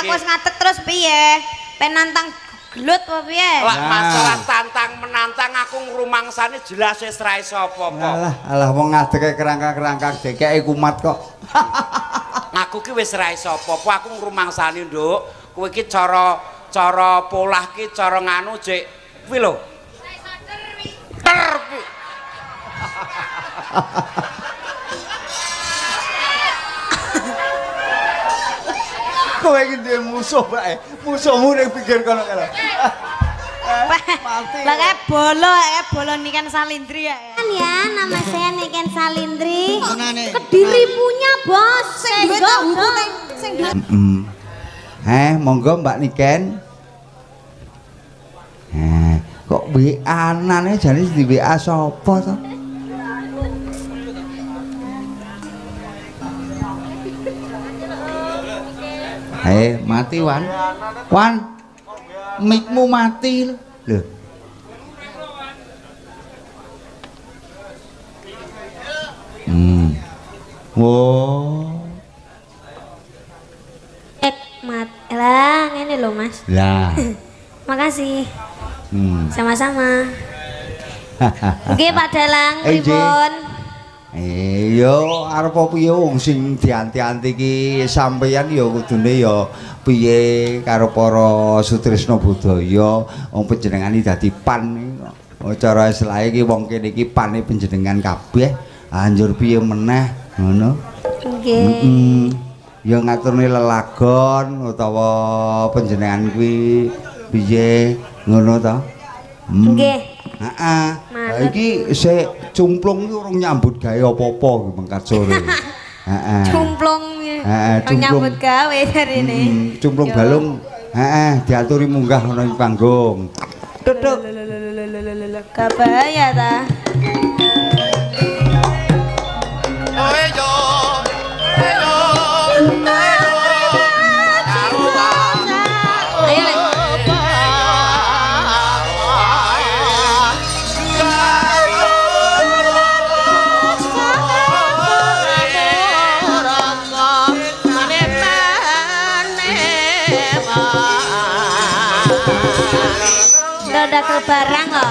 Aku wis ngadeg terus piye? Penantang gelut apa piye? Lah masalah tantang menantang aku ngrumangsane jelas wis ra iso apa-apa. Alah, alah wong ngadege kerangka-kerangka dekeke kumat kok. Aku ki wis ra iso apa-apa, aku ngrumangsani, Nduk. Kowe ki cara cara polah ki cara nganu jek kuwi lho. Ter. Kowe iki duwe musuh, Pak. Musuhmu ning pinggir kono kae lho. Mati. Lah kae bolo Niken Salindri ya. Kan ya, nama saya Niken Salindri. Kediri punya, Bos. Sing duwe tahuku sing duwe. Heh, monggo Mbak Niken. Heh, kok WA-nane jane di WA sapa to? Hei, mati Wan. Wan. Mikmu mati lho. Wow. Mat. Lah, ngene lho, Mas. Lah. Makasih. Sama-sama. Nggih, Pak Dalang, pripun? Iya, arep piye wong sing dianti-anti iki sampeyan ya kudune ya piye karo para sutrisna budaya wong panjenengane dadi pan iki. Cara istilahe iki wong kene iki pane panjenengan kabeh, anjur piye meneh ngono. Nggih. Ya ngaturne lelagon utawa panjenengan kuwi piye ngono ta? Nggih. Heeh. Iki sik cumplung iki urung nyambut gawe apa-apa iki mengkat sore. Heeh. Cumplung. Heeh, cumplung. Nyambut gawe jarine. Cumplung balung. Heeh, diaturi munggah ana ing panggung. Duduk. Kabaya ta. Udah barang kok.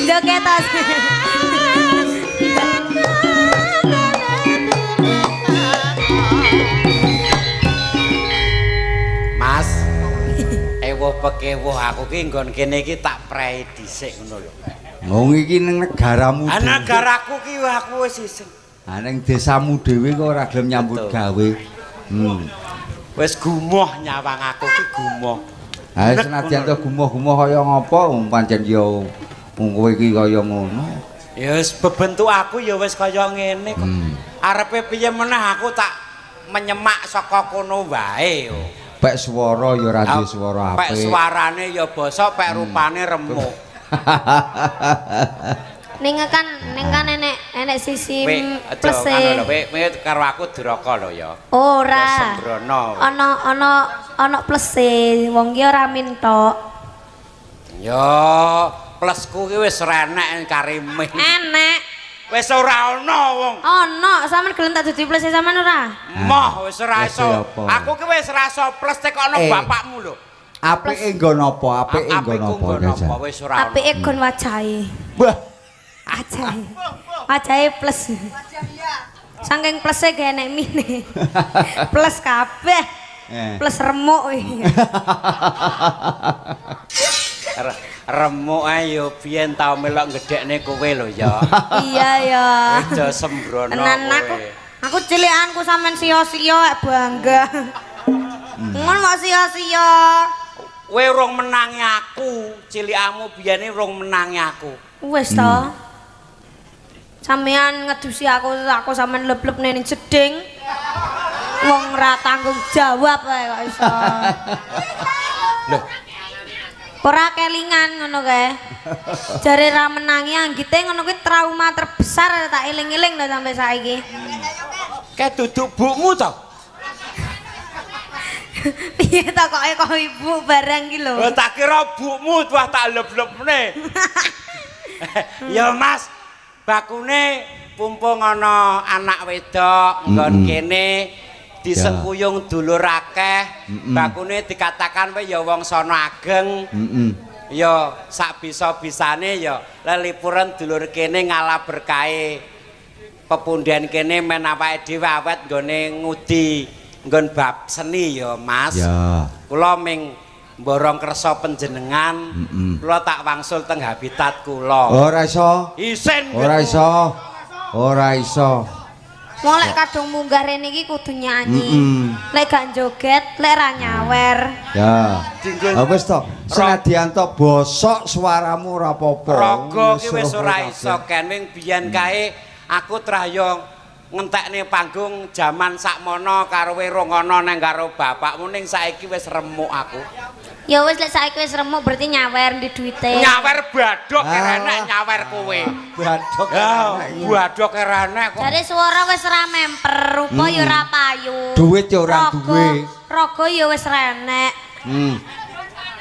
Joget tasik. Mas, ewuh pekewuh aku ki nggon kene iki tak prei dhisik ngono lho. Wong iki ning negaramu. Ah negaraku ki aku wis isin. Ah ning desamu dhewe kok ora gelem nyambut gawe. Wis gumoh nyawang aku ki gumoh. Ha senajan to gumoh-gumoh kaya ngapa wong pancen ya wong kowe iki kaya ngono. Ya wis bebentuk aku ya wis kaya ngene kok. Arepe piye meneh aku tak menyemak saka kono wae yo. Pek swara ya ora duwe swara apik. Pek suarane ya basa, pek rupane remuk. Ning kan enek sisi plus e. Kowe karo aku duraka lho ya. Ora. Ana plus e, wong ki ora mintok. Ya, plusku ki wis renek karime. Enek. Wis ora ana wong. Ana, sampean gelem tak dudu plus e sampean ora? Moh wis ora iso. Aku ki wis ora iso plus tekokno bapakmu lho. Apike nggon apa? Apike nggon apa? Wis ora. Apike nggon wajahe. Wah. Wajahe. Wajahe plus. Saking pluse gak enek mine. Plus kabeh. Plus remuk iki. Remuk ae yo biyen tau melok gedhekne kowe lho ya. Iya ya. Aja sembrono kowe. Aku cilikanku sampean sia-sia bangga. Ngono kok sia-sia. Kowe urung menangi aku, cilikamu biyene urung menangi aku. Wis to. Sampean ngedusi aku, aku sampean leb-leb ning jeding. Wong ora tanggung jawab ae kok iso. Lho. Ora kelingan ngono kae. Jare ra menangi anggite ngono kuwi trauma terbesar tak eling-eling lho sampe saiki. Kae duduk bukmu to? Piye to kok ibu barang ki lho. Oh tak kira bukmu tuh tak leb-lebne. Ya Mas, bakune pumpung ana anak wedok nggon kene disengkuyung dulur akeh, bakune dikatakan wae ya wong sono ageng. Ya sak bisa-bisane ya lelipuran dulur kene ngalah berkahe pepunden kene men awake dhewe awet nggone ngudi nggon bab seni ya Mas. Ya. Kula ming mborong kersa panjenengan, kula tak wangsul teng habitat kula. Ora iso. Isin. Ora iso. Ora iso. Wong lek kadung munggah rene iki kudu nyanyi. Lek gak joget, lek ra nyawer. Ya. Ha wis to, senadyan to bosok suaramu ora apa-apa. Raga ki wis ora iso ken wing biyen kae aku trah yo ngentekne panggung jaman sakmono karo werong ana nang karo bapakmu ning saiki wis remuk aku. Ya wis lek saiki wis remuk berarti nyawer ndi duwite. Nyawer badhok enek nyawer kowe. Badhok. Badhok enek kok. Jare swara wis ora memper, rupa ya ora payu. Duit ya ora duwe. Raga ya wis ra enek.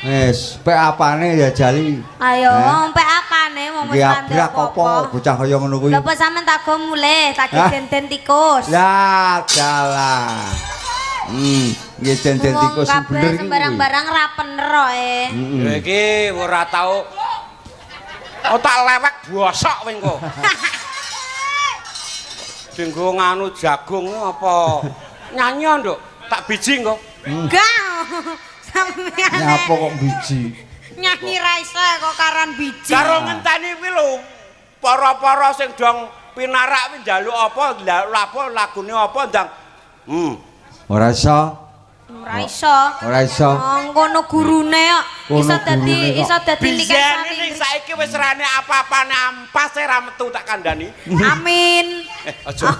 Wis, pek apane ya jali. Ayo, pek apane wong wis ra ndek apa-apa bocah kaya ngono kuwi. Lha apa sampean tak go mulih, tak denden tikus. Lah, dalah. Nggih denden tikus sing bener iki. Sembarang-barang ra pener kok e. Lha iki ora tau. Oh tak lewek bosok kowe engko. Dinggo nganu jagung apa? Nyanyi Nduk, tak biji engko. Enggak. Sampeyan nyapa kok biji? Nyanyi ra iso kok karan biji. Karo ngenteni kuwi lho. Para-para sing dong pinarak kuwi njaluk apa, njaluk apa, lagune apa ndang. Ora iso. Ora iso. Ora iso. Ngono gurune kok. Iso dadi niken sami. Ning saiki wis rane apa-apane ampas e ra metu tak kandhani. Amin. Aja.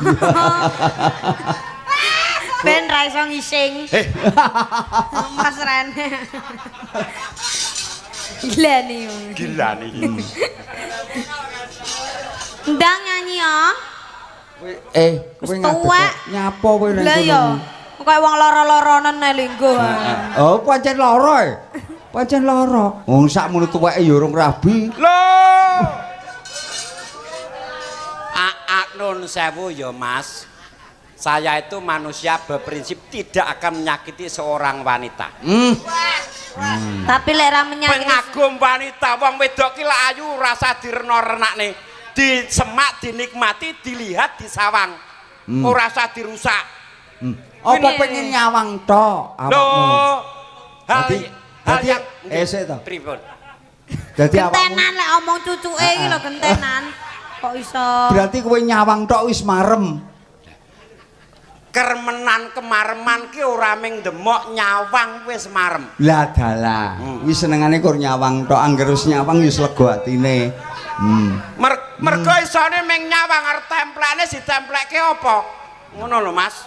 Ben ra iso ngising. Mas rene. Gila nih. Gila nih. Ndang nyanyi ya. Kowe ngadeg nyapa kowe nang kono. Lah ya, kaya wong lara-laranen ae linggo. Oh, pancen lara e. Pancen lara. Wong sakmono tuweke ya urung rabi. Lho. Aak nun sewu ya, Mas. Saya itu manusia berprinsip tidak akan menyakiti seorang wanita. Tapi lek ra menyakiti pengagum wanita, wong wedok ki lak ayu rasa direna-renakne, disemak, dinikmati, dilihat, disawang. Ora usah dirusak. Apa pengen nyawang tok awakmu? Dadi sik to. Pripun? Dadi awakmu gentenan lek omong cucuke iki lho gentenan. Kok iso? Berarti kowe nyawang tok wis marem. Kermenan kemareman ki ora ming demok nyawang wis marem. Lah dalah. Wis senengane kur nyawang tok, angger wis nyawang wis lega atine. Mergo isone ming nyawang arep templekne ditemplekke apa? Ngono lho, Mas.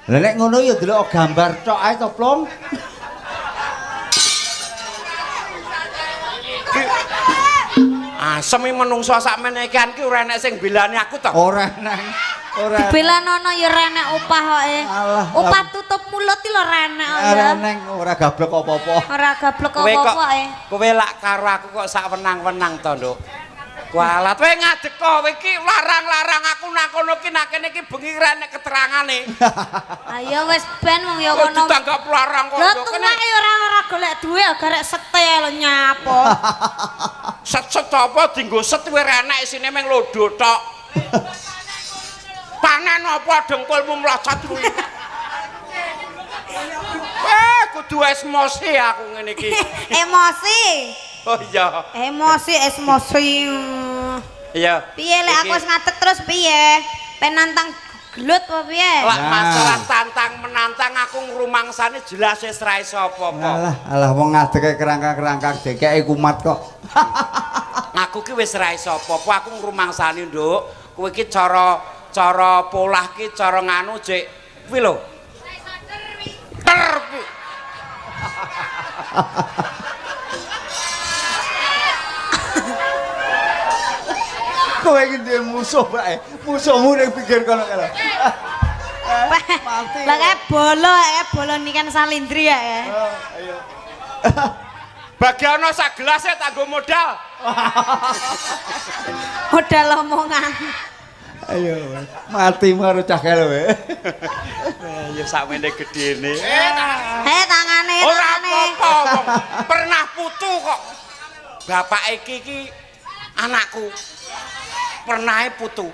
Lah nek ngono ya delok gambar tok ae to, Plong. Asem iki menungso sakmene iki ki ora enek sing belani aku to. Ora enek. Ora. Dibelanono ya ora enek upah kok e. Upah tutup mulut iki lho ora enek kok ya. Ora enek, ora gablek apa-apa. Ora gablek apa-apa e. Kowe lak karo aku kok sak wenang-wenang to, Nduk. Kualat kowe ngadeg kowe iki larang-larang aku nang kono ki nang kene iki bengi ora enek keterangane. Ayo wis ben wong ya kono. Ditanggap larang kok. Lah tuwek ya ora golek duwe garek sete lho nyapo. Set-set apa dienggo set kowe ora enek isine mung lodho tok. Panen apa dengkulmu mlocot kuwi. Kudu emosi aku ngene iki. Emosi. Oh iya. Emosi, emosi. Iya. Piye lek aku wis ngadeg terus piye? Pen nantang gelut apa piye? Lak masalah tantang menantang aku ngrumangsane jelas wis ra iso apa-apa. Alah, alah wong ngadege kerangka-kerangka dekeke kumat kok. Aku ki wis ra iso apa-apa, aku ngrumangsani, Nduk. Kowe ki cara polah ki cara nganu jek kuwi lho. Ter. Kowe iki duwe musuh bae. Musuhmu ning pinggir kono kae lho. Mati. Lah kae bolo niken Salindri ya. Oh, ayo. Bagiana sak gelas e tak nggo modal. Modal omongan. Ayo, mati karo cah kae lho. Ya sakmene gedene. Tangane, ora tangane. Apa-apa wong pernah putu kok. Bapak iki iki anakku. Pernahe putu.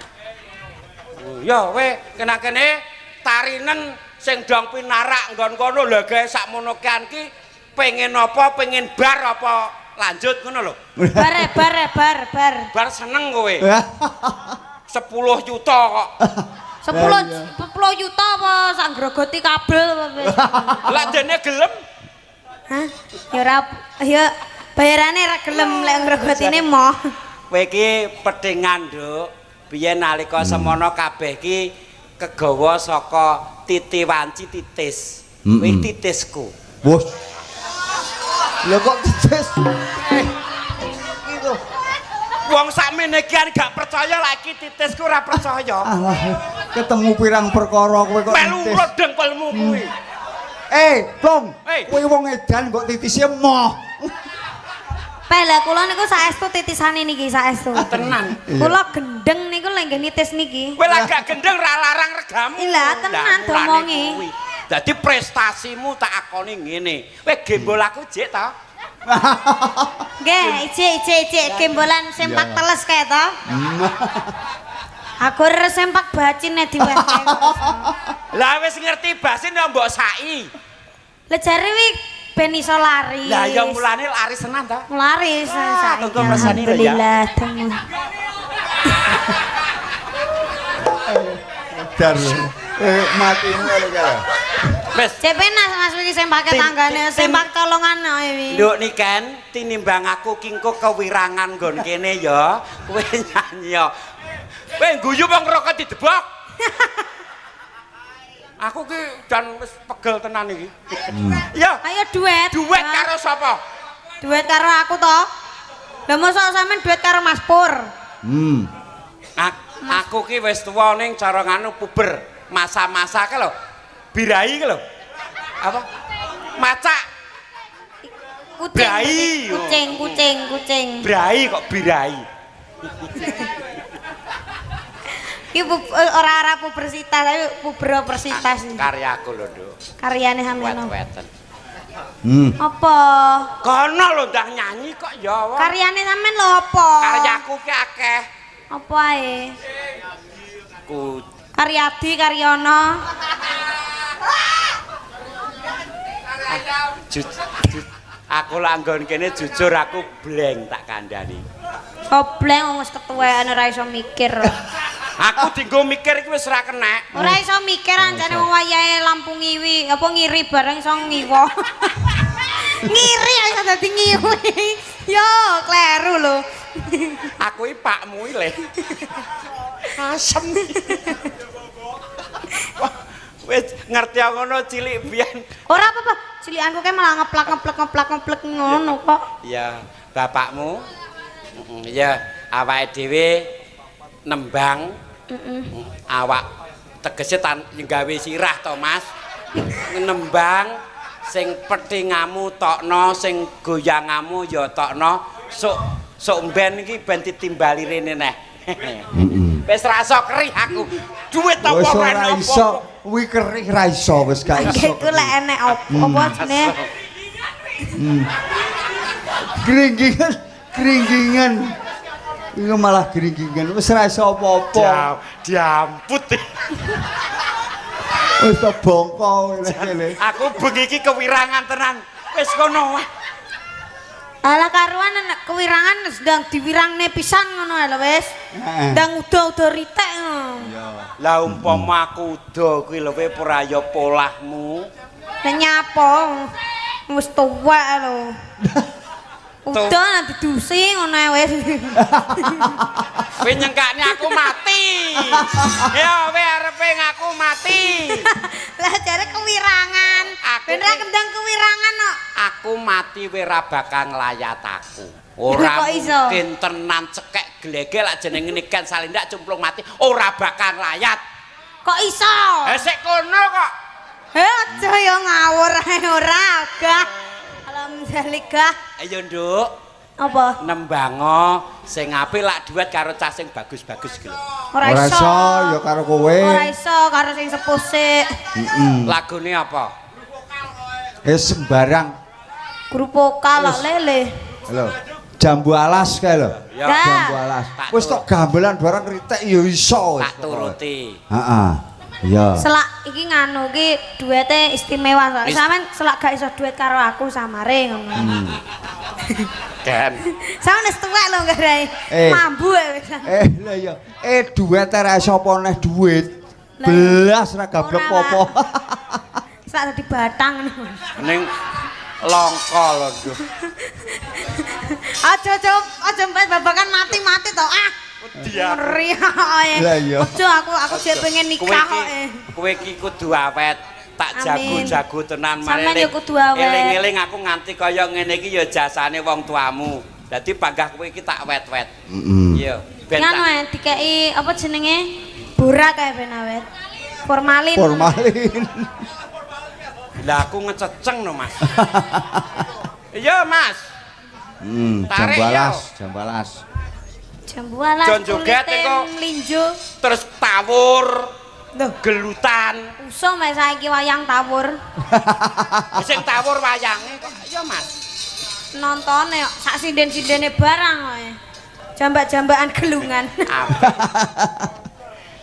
Ya we kena kene tarinen sing dong pinarak nggon kono lho gawe sakmono kian ki pengen apa pengen bar apa lanjut ngono lho. Bar bar bar bar. Bar seneng kowe. 10 juta kok. 10 juta apa sak grogoti kabel apa wis. Lah dene gelem. Hah? Ya ora ya bayarane ora gelem lek ngrogotine moh. Kowe iki pedhengan, Nduk. Biyen nalika semono kabeh iki kegawa saka titi wanci titis. Kuwi titisku. Wos. Lho kok titis? Iki lho. Wong sakmene iki gak percaya lagi titisku ora percaya. Alah, ketemu pirang perkara kowe kok melu titis. Melu kuwi. Plong. Kowe wong edan kok titise moh. Peh lah kula niku saestu titisane niki saestu. Tenan. Kula gendeng niku lek nggih nitis niki. Kowe lak gak gendeng ra larang regamu. Lah tenan domongi. Dadi prestasimu tak akoni ngene. Kowe gembol aku jek ta? Nggih, ijik gembolan sempak teles kae to. Aku ora sempak bacine diwehke. Lah wis ngerti basin ya mbok sai. Lah jare wi ben iso lari. Lah ya mulane lari senan ta? Lari saiki. Alhamdulillah. Dar. Mati ngono kae. Wis. Cepenas Mas iki sempake tanggane, sempak colongan ae wi. Nduk niken tinimbang aku ki engko kewirangan nggon kene ya, kowe nyanyi ya. Kowe guyu wong rokok didebok. Aku ki jan wis pegel tenan iki. Ya. Ayo duet. Duet karo sapa? Duet karo aku to. Lah mosok sampean duet karo Mas Pur. Aku ki wis tuwa ning cara nganu puber. Masa-masa ke lho. Birai ke lho. Apa? Macak. Kucing. Brai. Kucing, kucing, kucing. Brai kok birai. Ki ora-ora pubersitas tapi puberopersitas. Karyaku lho, Nduk. Karyane sampeyan. Wet-weten. Apa? Kono lho ndang nyanyi kok ya. Karyane sampean lho apa? Karyaku ki akeh. Apa ae? Karyadi, Karyono. Aku langgon kene jujur aku bleng tak kandhani. Kok bleng wong wis ketuwekan ora iso mikir. Aku dienggo mikir iki wis ora kenek. Ora iso mikir ancane wong wayahe lampu ngiwi, apa ngiri bareng iso ngiwo. Ngiri iso dadi ngiwi. Yo, kleru lho. Aku iki pakmu iki le. Asem. Wah, wis ngerti ngono cilik biyen. Ora apa-apa, cilikanku kae malah ngeplak-ngeplek ngono kok. Iya, bapakmu. Iya, awake dhewe nembang. Awak tegese gawe sirah to, Mas. Nembang sing petingamu tokno, sing goyangamu ya tokno. Sok sok mben iki ben ditimbali rene neh. Wis ra iso kerih aku. Duit apa ora iso. Kuwi kerih ra iso wis gak iso. Iku lek enek apa jenenge? Gringgingan, gringgingan. Iku malah gringgingan wis ra iso apa-apa. Diamput. Wis to bongko ngene. Aku bengi iki kewirangan tenan. Wis kono wae. Alah karuan nek kewirangan sedang diwirangne pisan ngono lho wis. Ndang uda-uda ritek ngono. Lah umpama aku uda kuwi lho kowe ora ya polahmu. Lah nyapa? Wis tuwek lho. Uda nang didusi ngono ae wis. Kowe nyengkakne aku mati. Ya kowe arepe ngaku mati. Lah jare kewirangan. Ben ra kendang kewirangan kok. Aku mati kowe ra bakal nglayat aku. Ora mungkin tenan cekek glegek lak jenenge Niken Salinda cumplung mati ora bakal nglayat. Kok iso? Eh sik kono kok. Eh aja ya ngawur ae ora gah. Alhamdulillah. Ayo Nduk, Apa? Nembango sing apik lak duet karo cah sing bagus-bagus iki lho. Ora iso ya karo kowe. Ora iso karo sing sepuh sik. Heeh. Lagune apa? Sembarang. Grup vokal kok lele. Lho, jambu alas kae lho. Ya. Jambu alas. Wis tok gamelan barang kritik ya iso wis. Tak turuti. Heeh. Iya. Selak iki nganu iki duete istimewa soalnya sampean selak gak iso duet karo aku samare ngono. Kan. Sampeyan wis tuwek lho nggarai. Mambu wis. Lha iya. Duet ora iso apa neh duit. Belas ora gablek apa. Selak dadi batang ngono. Ning langka lho, Nduk. Aja mbek babakan mati-mati to. Ah. Ngeri ae. Aja aku jek pengen nikah kok. Kowe iki kudu awet. Tak jago-jago tenan mare. Eling-eling aku nganti kaya ngene iki ya jasane wong tuamu. Dadi panggah kowe iki tak wet-wet. Iya. Ben ngono ae dikeki apa jenenge? Borak kae ben awet. Formalin. Formalin. Lah aku ngececeng no, Mas. Iya, Mas. Jambu alas, jambu alas. Jambu alas. Jon joget engko mlinjo. Terus tawur. Gelutan. Usum mek saiki wayang tawur. Sing tawur wayange kok. Iya, Mas. Nontone kok sak sinden-sindene barang kok. Jambak-jambakan gelungan.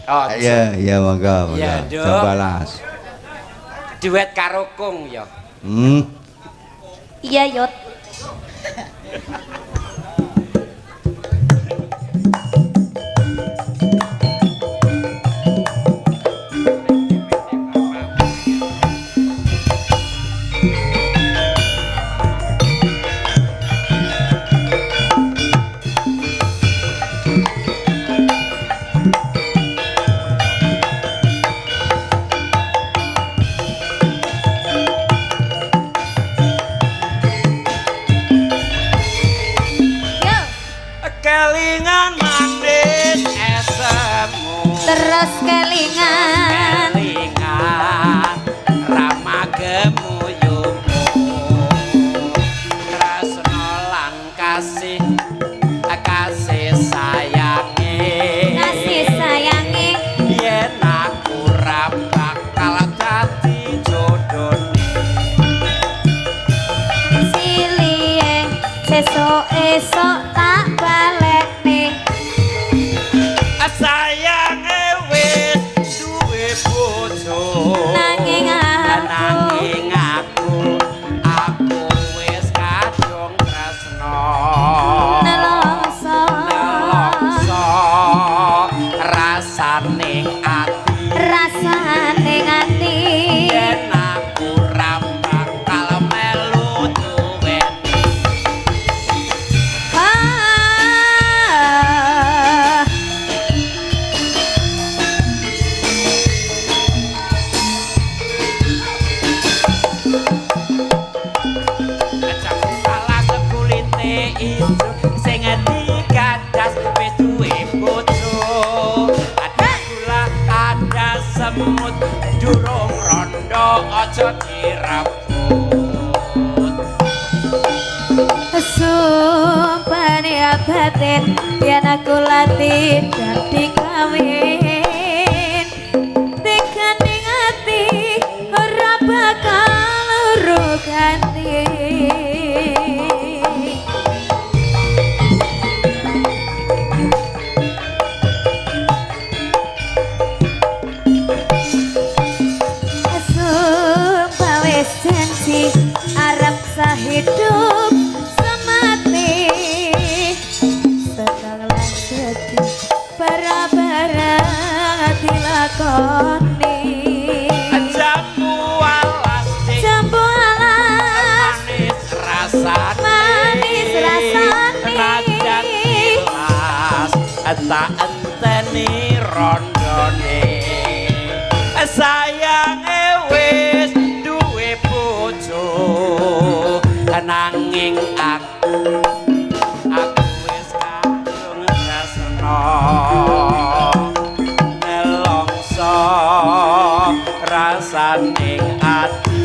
Oh, iya, iya monggo, monggo. Jambu alas. Duet karo Kung ya. Iya, Yot. Kelingan manis esemu. Terus kelingan. Kelingan rama gemuyumu. Tresno lan kasih, kasih sayange. Kasih sayange. Yen aku ra bakal dadi jodone. Silihe sesuk esuk tak balekne. Sayange wis duwe bojo. Nanging aku wis kadung tresno. Nelongso. Nelongso rasane ati. Rasane ati. Yen aku ra bakal melu duweni. Ah. Jambu alas kulite ijo sing digadas wis duwe bojo. Ada gula, ada semut, durung rondo aja direbut. Sumpah ya batin yen aku latih dadi kawin. Tekane ati ora bakal loro ganti. Sumpah wis janji arep sahidup semati. Seneng lan sedih bara-bara dilakoni. Jambu alas sing Jambu alas manis rasane. Manis rasane. Najan tilas tak enteni rondone. Sayange wis duwe bojo nanging aku wis kadung tresno. Nelongso rasane ati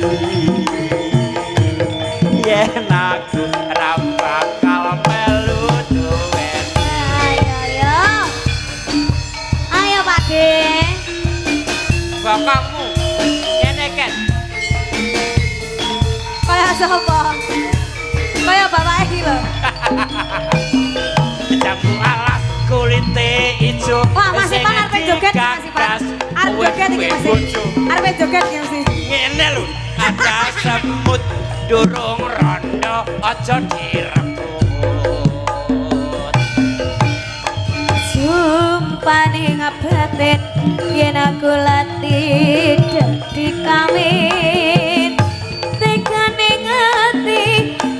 yen aku ra bakal Bokongmu. Ngene Ken. Kaya sapa? Kaya bapake iki lho. Jambu alas kulite ijo. Wah, Mas Ipan arepe joget Mas Ipan. Arep joget iki Mas. Arepe joget iki Mas. Ngene lho, ada semut durung rondo aja direbut. Sumpane ngabatin yen aku lati dadi kawin. Tekane ngati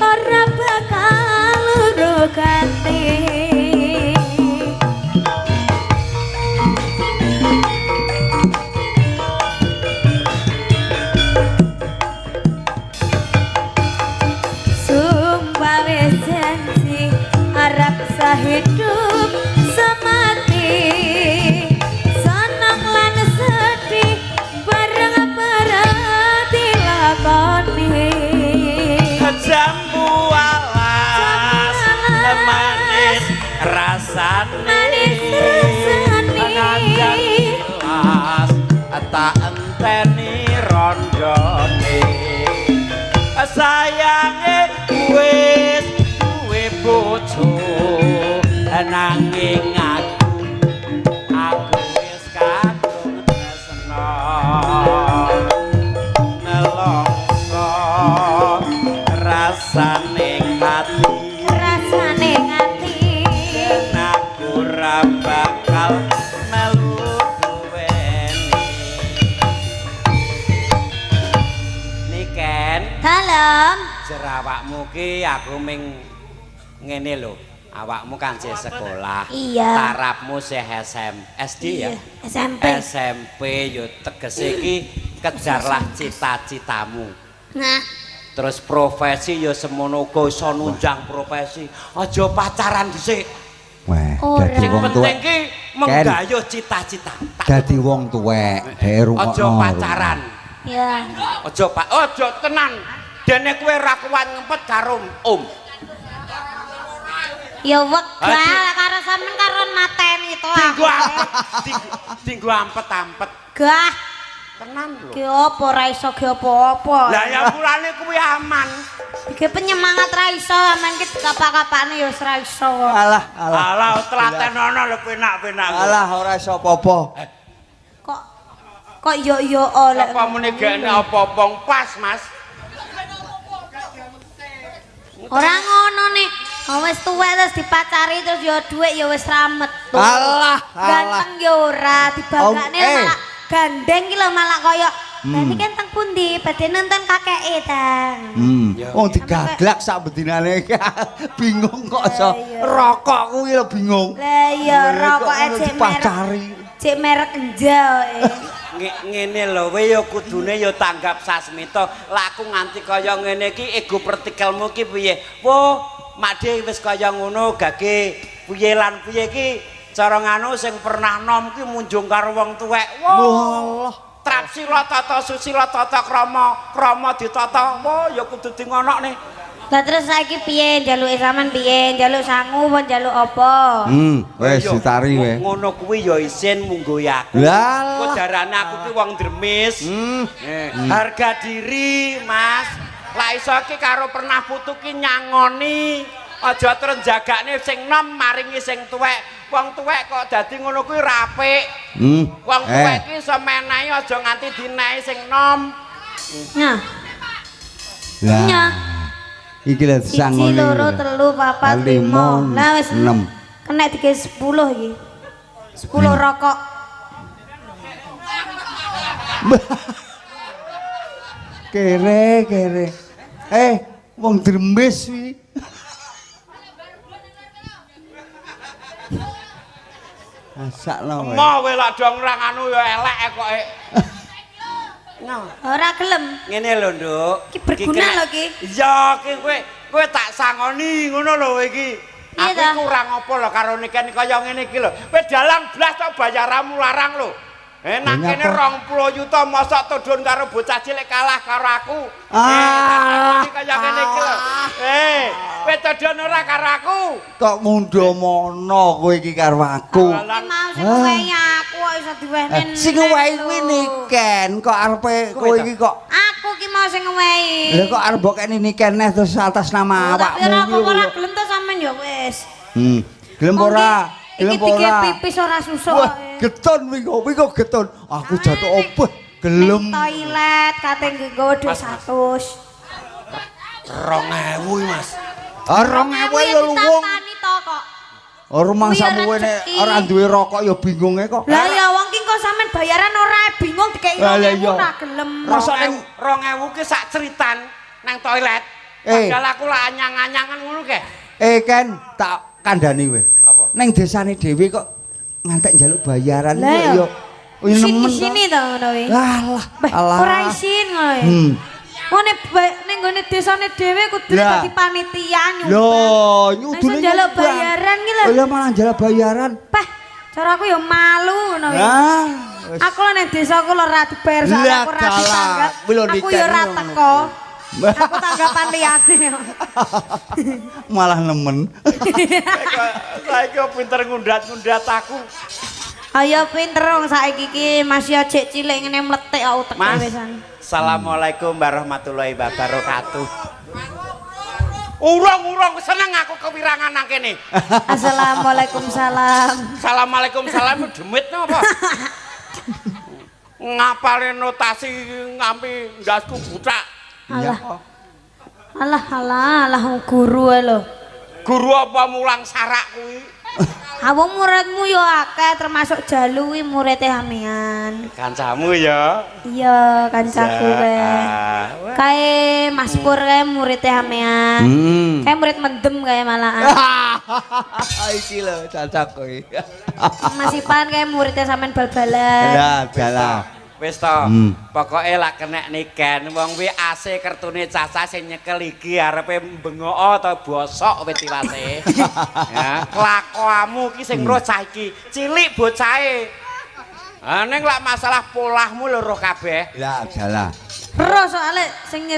ora bakal luru ganti. Sumpah wis janji arep sahidup semati. Seneng lan sedih bareng-bareng dilakoni. Jambu alas manis rasane. Manis rasane. Najan jelas tak enteni rondone. Sayange wis duwe bojo nanging aku wis kadung tresna. Nelongso rasane ati, Rasane ati. Yen aku ora bakal melu duweni. Niken, Dalem. jerawakmu ki aku ming ngene lho. Awakmu kan sih sekolah. Iya. Tarapmu sih SD ya. Iya, SMP. SMP yo tegese iki kejarlah cita-citamu. Nah, Terus profesi ya semono uga iso nunjang profesi. Aja pacaran dhisik. Wah, Ora. dadi Sing wong penting tuwek. ki menggayuh cita-cita. Dadi wong tuwek, dhek rungokno. Aja pacaran. ya. Aja pak, aja tenan. Dene kowe ra kuat ngempet karo Om. Ya wegah karo sampean karo mateni to. Dinggo ampet, dinggo ampet-ampet. Gah, Tenan lho. ki apa ora iso ki apa-apa. Lah ya mulane kuwi aman. Iki penyemangat ra iso sampean ki kapak-kapakne ya wis ra iso kok. Alah, alah. Alah telaten ana lho penak-penak. Alah ora iso apa-apa. Kok kok yo yo oleh. Apa muni gak apa-apa pas, Mas. Ora ngono nih. Oh, wis tuwek terus dipacari terus ya dhuwit ya wis ra metu. Alah, alah. Ganteng ya ora, dibanggakne Om, eh. malah gandeng ki lho malah koyo berarti kan teng pundi? Badhe nonton kakeke ta. Wong digaglak sak bedinane. Bingung kok iso Lah, iya. rokok kuwi lho bingung. Lah iya Lah, kok rokoke ngono cek merek. dipacari. Cek merek enjal. Ngene lho, kowe ya kudune ya tanggap sasmita. Lah aku nganti kaya ngene iki ego pertikelmu ki piye? Wo, Makde wis kaya ngono gage piye lan piye iki cara nganu sing pernah nom ki munjung karo wong tuwek. Wo. Walah. Trapsila tata susila tata krama, krama ditata. Wo ya kudu di ngonokne. Lah terus saiki piye njaluke sampean piye? Njaluk sangu apa njaluk apa? Wis ditari kowe. Ngono kuwi ya isin munggo aku. Lah. Kok darane aku ki wong dremis. Harga diri, Mas. Lah iso ki karo pernah putu ki nyangoni. Aja terus jagakne sing nom maringi sing tuwek. Wong tuwek kok dadi ngono kuwi ra apik. Wong tuwek ki iso menehi aja nganti dinehi sing nom. Nah, Lah. Nyah. Iki lho 1 sangone. 2 3 4 5. Lah wis 6. Kena dike 10 iki. 10 rokok. Kere kere. Wong dremes kuwi. Asakno kowe. Mo kowe lak dong ra nganu ya elek kok. Nah. Ora gelem. Ngene lho, Nduk. Ki berguna lho ki. Iya, ki kowe tak sangoni ngono lho kowe iki. Iya Aku ta? kurang apa lho karo niken kaya ngene iki lho. Kowe dalang blas tok bayaramu larang lho. Nang kene 20 yuta mosok tudun karo bocah cilik kalah karo aku. Ah, kaya ngene iki lho. Kowe tudun ora karo aku. Kok ngundha mono kowe iki karo aku. Iki mau sing ngewehi aku kok iso diwehne. Sing ngewehi kuwi Niken, kok arepe kowe iki kok aku ki mau sing ngewehi. Lha kok arep mbok kene Niken neh terus atas nama awakmu. Tapi ora apa-apa ora gelem to sampean ya wis. Gelem ora? Iki dike pipis ora susuk. Wah, getun kuwi kok getun. Aku jatuh obeh gelem. Toilet kate nggo 100. 2000 Mas. Ah 2000 lho wong. Kok. Rumangsamu nek ora duwe rokok ya bingunge kok. Lah ya wong ki kok sampean bayaran ora bingung dikeki 2000 ora gelem. 2000 ki sak ceritan nang toilet. Padahal aku lah anyang-anyangan ngono ke. Ken tak kandhani kowe. Neng desane dhewe kok ngantek njaluk bayaran ya nemen. Isine to ngono kuwi. Alah, alah. Ora isin ngono ya. Ngene ning nggone desane dhewe kudu dadi panitia nyumbang. Lho, nyudune njaluk bayaran ki lho. Lah malah njaluk bayaran. Peh, cara aku ya malu ngono kuwi. Aku lho ning desaku lho ora dibayar soalnya aku ora ditanggap. Aku ya ora teko. Aku tanggapan liyane. Malah nemen. Saiki pinter ngundat-ngundat aku. Ayo pinter wong saiki iki masih ajek cilik ngene mletik kok uteke wisan. Assalamualaikum warahmatullahi wabarakatuh. Urung-urung seneng aku kewirangan nang kene. Assalamualaikum salam. Assalamualaikum salam demit napa? Ngapalin notasi ngampi ndasku butak. Alah. Alah alah alah guru ae lho. Guru apa mulang sarak kuwi? Ha wong muridmu ya akeh termasuk Jalu kuwi muride sampean. Kancamu ya? Iya, kancaku kae. Kae Mas Pur kae muride sampean. Kae murid mendem kae malahan. Iki lho cocok kuwi. Mas Ipan kae muride sampean bal-balan. Lah, dalah. Wis to, pokoke lak kenek Niken wong kuwi AC kertune cacah sing nyekel iki arepe bengok ta bosok wit tiwase. Ya, kelakuanmu iki sing roh cah iki, cilik bocahe. Ha ning lak masalah polahmu lho roh kabeh. Lah, dalah. Roh soalé sing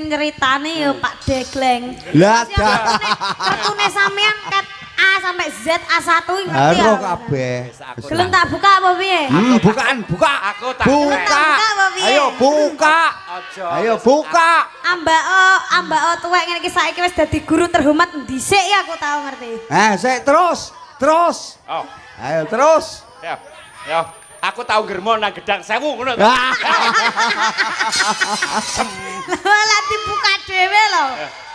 nyeritane ya Pak Degleng. Lah, dalah. Kertune sampean ket A sampai Z A1 ngerti ya. Roh kabeh. Gelem tak buka apa piye? Bukaan, buka. Aku tak buka. Ayo buka. Ayo buka. Ambako tuwek ngene iki saiki wis dadi guru terhormat dhisik ya aku tau ngerti. Sik terus, terus. Oh. Ayo terus. Ya. Ya, aku tau germo nang Gedang Sewu ngono. Lah dibuka dhewe lho.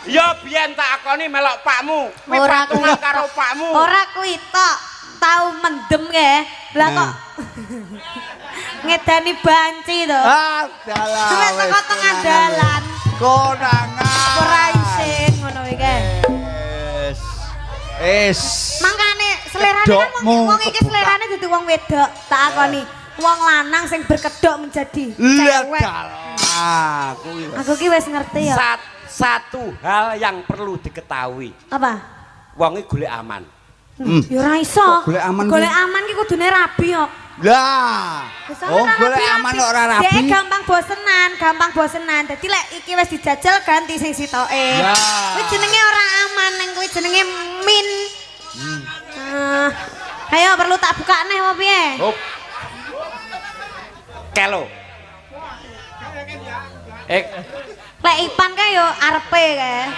Ya biyen tak akoni melok pakmu. Kuwi patungan karo pakmu. Ora kuwi tok, tau mendem kae. Lah kok ngedani banci to. Ah, dalah. Sampe teko tengah dalan. Konangan. Ora isin ngono kuwi kae. Wis. Wis. Mangkane selerane kan wong iki selerane dudu wong wedok, tak akoni. Wong lanang sing berkedok menjadi cewek. Lah, kuwi. Aku ki wis ngerti ya. Satu hal yang perlu diketahui. Apa? Wong iki golek aman. Ya ora iso. Golek aman. Golek aman ki kudune rabi kok. Lah. Oh, golek aman kok ora rabi. Dhek gampang bosenan, gampang bosenan. Dadi lek iki wis dijajal ganti sing sitoke. Kuwi jenenge ora aman, nang kuwi jenenge min. Ayo perlu tak buka neh apa piye? Hop. Kelo. Lek Ipan kae yo arepe kae.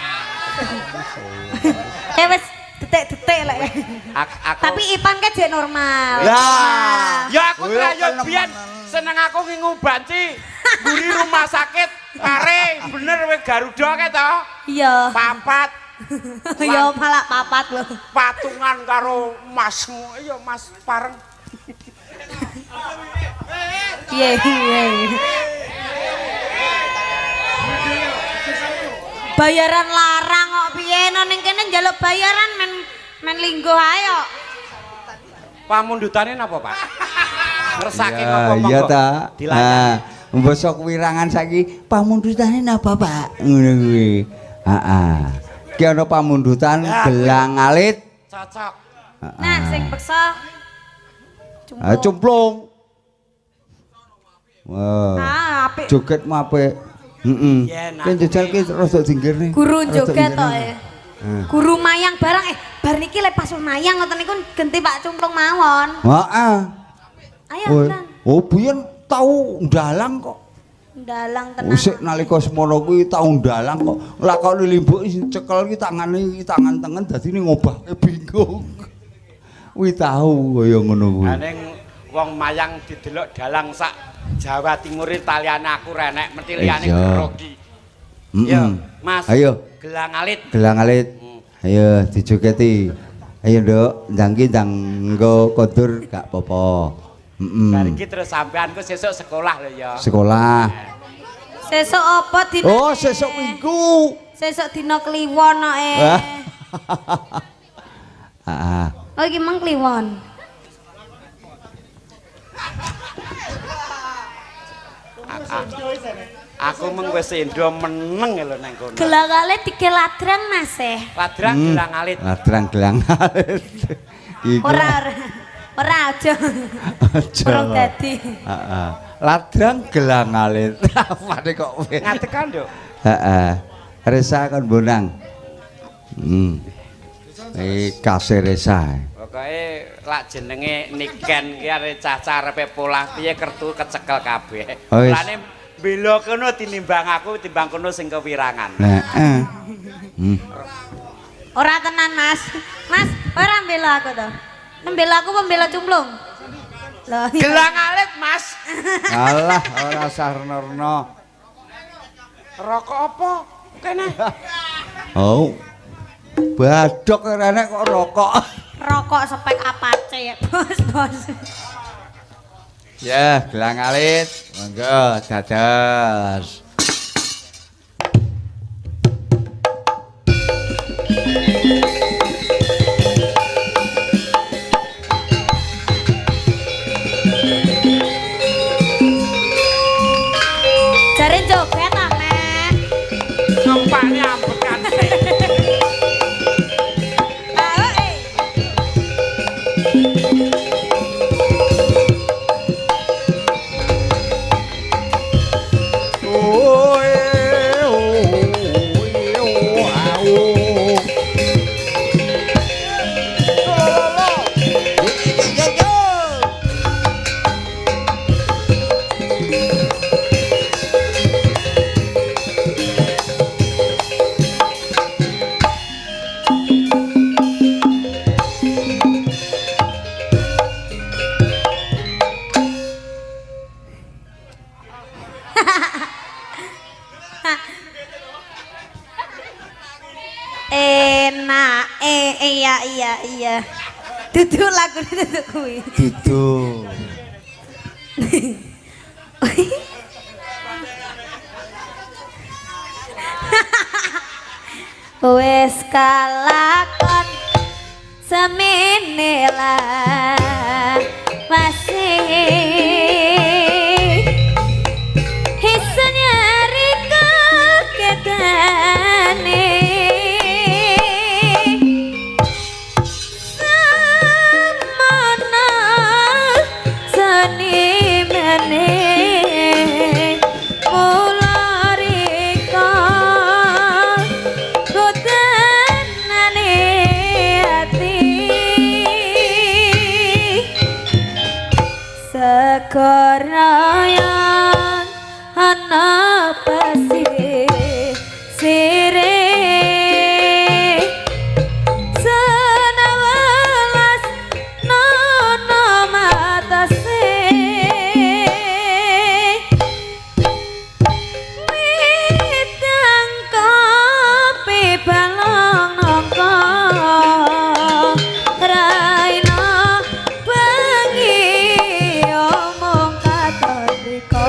Wis detik-detik lek. Tapi Ipan kae jek normal. Lah, ya aku yo biyen seneng aku ngingu banci mburi rumah sakit pare bener wis Garuda kae to? Iya. Papat. Ya malah papat lho. Patungan karo masmu, iya Mas pareng. Piye piye. Bayaran larang kok piye no ning kene njaluk bayaran men lingguh ae kok. Pamundhutane napa, Pak? Ngersake napa monggo? Iya ta. Nah, mbasa kuwirangan saiki pamundhutane napa, Pak? Ngono kuwi. Heeh. Ki ana pamundhutan gelang alit. Cocok. Nah, sing peksa cumplung. Wah. Ah, apik. Jogetmu apik. Heeh. Ki njajal ki rada dinggir nih. Guru joget to e. Guru mayang barang bar niki lek pas mayang ngoten niku genti Pak Cumplung mawon. Heeh. Ayo, Kang. Oh, biyen tau ndalang kok. Ndalang tenan. Sik nalika semono kuwi tau ndalang kok. Lakoni limbuk cekel iki tangane iki tangan tengen dadine ngobahke bingung. Kuwi tau kaya ngono kuwi. Ha ning wong mayang didelok dalang sak Jawa Timur taliane aku renek mesti liyane grogi. Yo, Mas. Ayo. Gelang alit. Gelang alit. Ayo dijogeti. Ayo, Nduk, ndang ki ndang engko kondur gak apa-apa. Heeh. Bar iki terus sampean ku sesuk sekolah lho ya. Sekolah. Sesuk apa dina? Oh, sesuk Minggu. Sesuk dina Kliwon kok e. Heeh. Oh, iki mang Kliwon. Aku mung wis endo meneng lho nang kono. Gelang alit dike ladrang Mas e. Ladrang gelang alit. Ladrang gelang alit. Ora ora aja. Aja. Ora dadi. Heeh. Ladrang gelang alit. Apane kok ngatekan, Nduk? Heeh. Resa kon bonang. Kase Resa. Pokoke lak jenenge Niken ki arep cah-cah arepe polah piye kertu kecekel kabeh. Mulane bela kono tinimbang aku timbang kono sing kewirangan. Heeh. Ora tenan, Mas. Mas, ora mbela aku to. Mbela aku apa mbela Cumplung? Lho. Gelang alit, Mas. Alah, ora usah rena-rena. Rokok apa? Kene. Oh. Badok renek kok rokok. Rokok spek Apache ya, Bos, Bos. Ya, gelang alit. Monggo dados. Jare joget ta, Mek? Numpakne ambekan sik. Enak, iya iya iya. Duduk lagune duduk kuwi. Duduk. Wis kalakon semene lah masih iso nyari keketane semana senimene mularika botenane ati sekorayan ana pasir sire senawelas nono matase mitang kopi balong nongko raina bengi omong katon rika.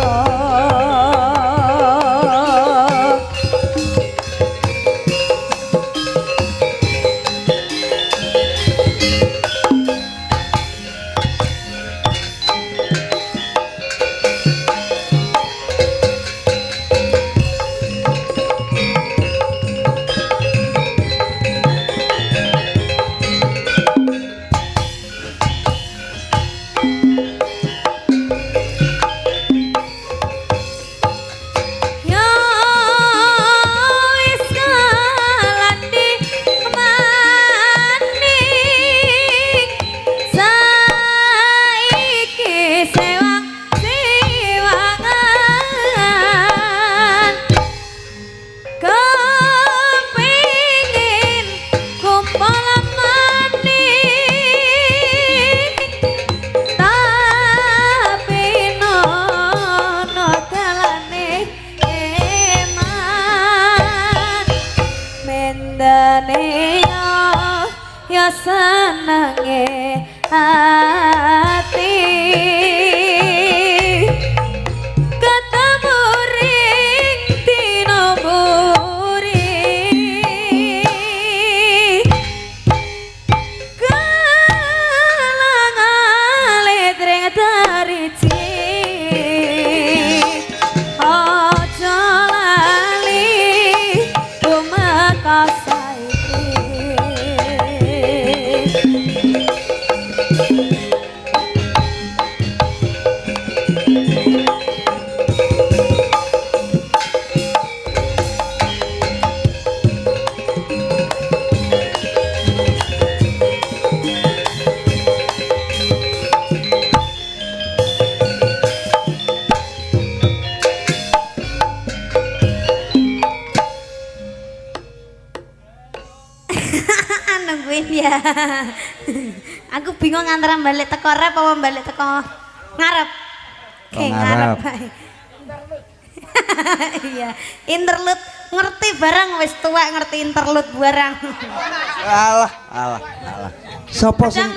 Senenge ati ketemu ring dina mburi kelang alit ring dariji aja lali tumeka saiki. Nungguin ya. Aku bingung antara balik teko rep apa balik teko ngarep. Oke, ngarep. Iya, interlude ngerti barang wis tuwek ngerti interlude barang. Alah, alah, alah. Sapa sing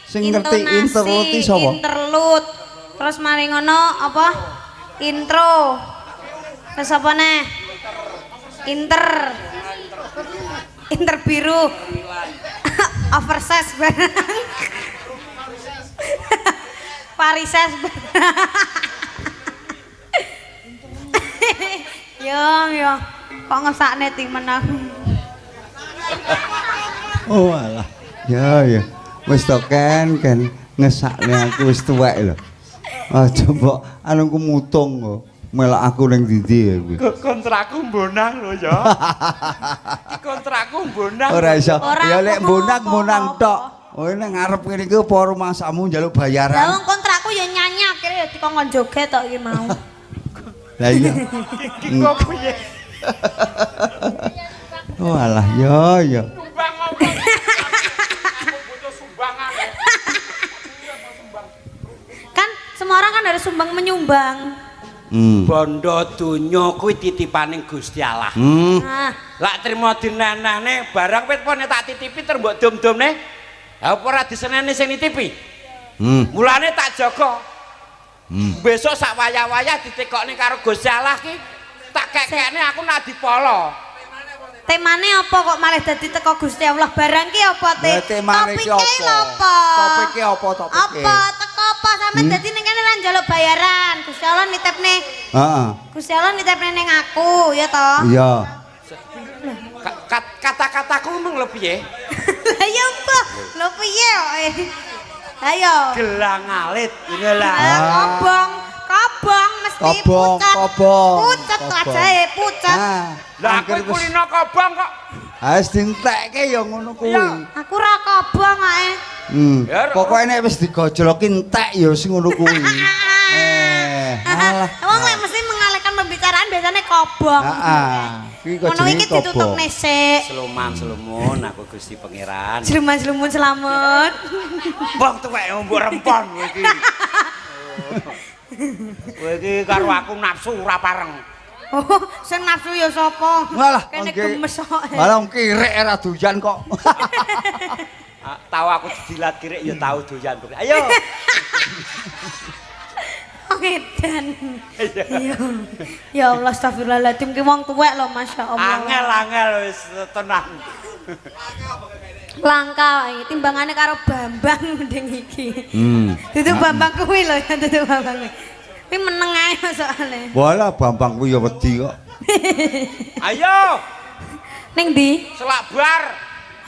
sing ngerti interlude iki sapa? Interlude. Terus mari ngono apa? Intro. Terus apa neh? Inter. Inter biru. Oversize barang. Parises barang. Yo yo, kok ngesakne timen aku. Oh alah. Ya ya. Wis to Ken, Ken ngesakne aku wis tuwek lho. Aja mbok anuku mutung kok. Melok aku ning ndi ya kuwi. Kontrakku mbonang lho ya. Iki kontrakku mbonang. Ora iso. Ya lek mbonang-mbonang tok. Oh nek ngarep ngene iki apa rumangsamu njaluk bayaran? Lah wong kontrakku ya nyanyi akhire ya dikongkon joget tok iki mau. Lah iya. Iki kok piye? Oh alah ya ya. Sumbang apa? Aku butuh sumbangan. Kan semua orang kan harus sumbang menyumbang. Bondo donya kuwi titipane Gusti Allah. Nah, Lak trimo dinanane barang wit pone tak titipi terus mbok dom-domne. Ha apa ora diseneni sing nitipi? Mulane tak jaga. Besok sak wayah-wayah ditekokne karo Gusti Allah ki tak kekekne aku nak dipolo. Temane apa kok malah dadi teko Gusti Allah barang ki apa te? Temane ki apa? Topike apa topike? Apa teko apa sampean dadi ning kene lan njaluk bayaran. Gusti Allah nitipne. Heeh. Gusti Allah nitipne ning aku ya toh? Iya. Kata-kataku mung lho piye? Lah ya mbah, lho piye kok? Ayo. Gelang alit ngene lah. Kobong, kobong mesti pucet. Kobong. Pucet wajahe, pucet. Lah aku kulino kobong kok. Ha wis dientekke ya ngono kuwi. Aku ora kobong ae. Pokoke nek wis digojloki entek ya sing ngono kuwi. Alah. Wong lek mesti mengalihkan pembicaraan biasanya kobong. Heeh. Iki kok Ngono iki ditutupne sik. Seluman-selumun aku Gusti Pangeran. Seluman-selumun selamat. Wong tuwek mbok rempon kowe iki. Kowe iki karo aku nafsu ora pareng. Oh, sing nafsu ya sapa? Walah, kene gemes kok. Malah wong kirik ora doyan kok. Tahu aku dijilat kirik ya tahu doyan. Ayo. Ngedan. Iya. Ya Allah, astagfirullahaladzim ki wong tuwek lho, Masya Allah. Angel-angel wis tenang. Langka iki timbangane karo Bambang mending iki. Duduk Bambang kuwi lho, duduk Bambang kuwi. Kuwi meneng ae soalé. Walah Bambang kuwi ya wedi kok. Ayo. Ning ndi? Selak bar.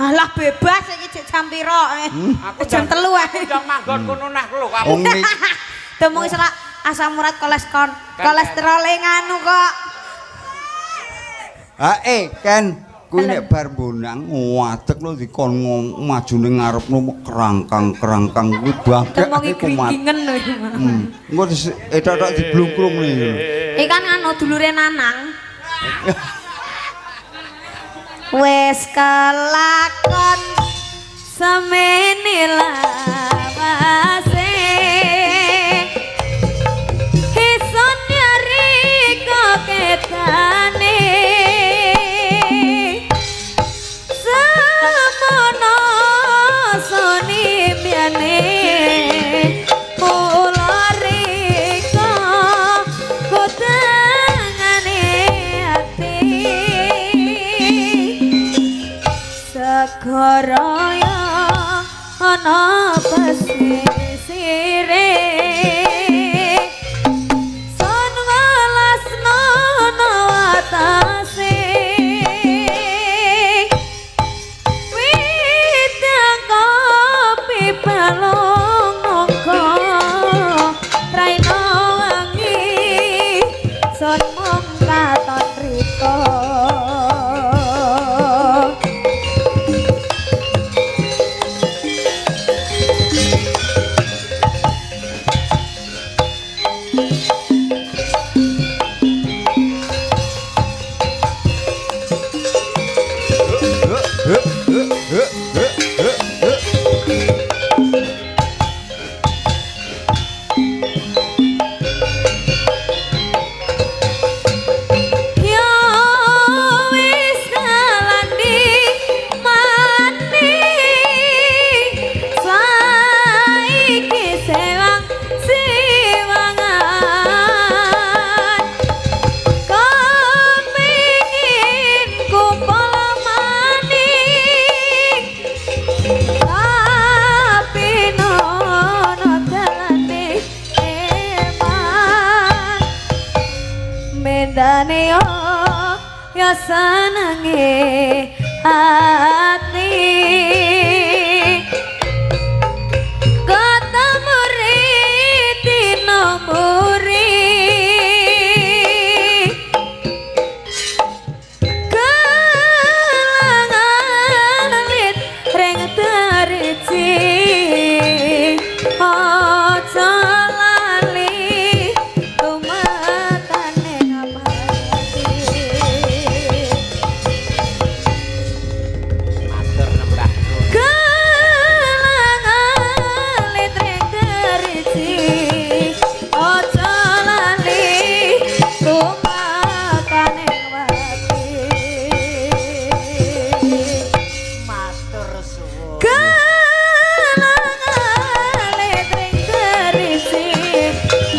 Alah bebas iki jek jam pira? Aku jam 3 ae. Aku manggon kono nah lho aku. Demung selak asam urat kolesterol, kolesterol nganu kok. Ha Ken, kuwi nek bar mbonang ngadeg lho dikon maju ning ngarepno kerangkang-kerangkang kuwi bangke kumat. Gringgingen lho iki. Engko etok-etok diblungkrung ngene. Iki kan anu dulure Nanang. Wis kelakon semene lawase. Ison nyari koketane. Semono Negara ya ana pesisire son welasno ana watase widang kopi balung nangka raina wangi son mung katon rika. Ya senenge ati ketemu dina muri kelangan lit ring terci aja lali tumatane ngapati. Matur nembah nuwun. Kelangan lit ring terci aja lali tumatane ngapati. Matur suwun. Kelangan lit ring terci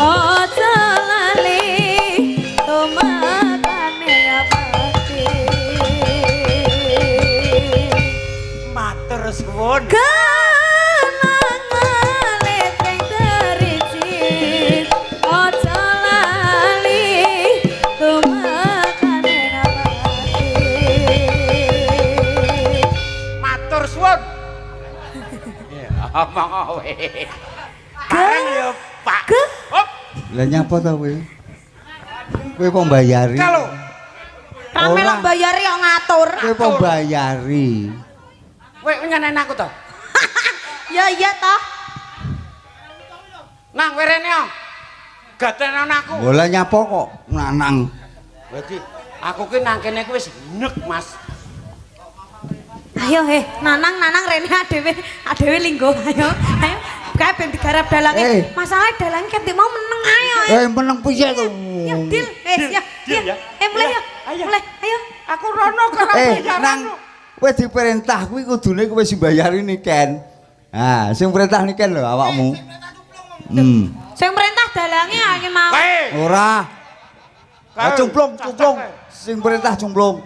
aja lali tumatane ngapati. Matur suwun. Kelangan lit ring terci aja lali tumatane ngapati. Matur suwun. Ya, omong kowe. Bareng ya, Pak. Hop. Lah nyapa ta kowe? Kowe kok mbayari? Kalau Rame Ora. lho mbayari kok ngatur. Kowe kok mbayari? kowe nyeneni aku to? Ya iya toh. Nang kowe rene yo. Gatenan aku. Lah nyapa kok nanang? Kowe iki aku ki nang kene kuwi wis nek, Mas. Ayo nanang nanang rene adewe adewe linggo ayo ayo kae ben digarap dalange. Eh. Masalah dalange ket mau meneng ayo. Meneng piye to? Ya deal. Ya. Deal ya. Mulai ya. Ayo. Mulai ayo. Aku rono karo Nang kowe diperintah kuwi kudune kowe sing mbayari Niken. Ah, sing perintah Niken lho awakmu. Sing perintah dalange iki mau. Ora. Ah, cumplung, cumplung. Sing perintah cumplung.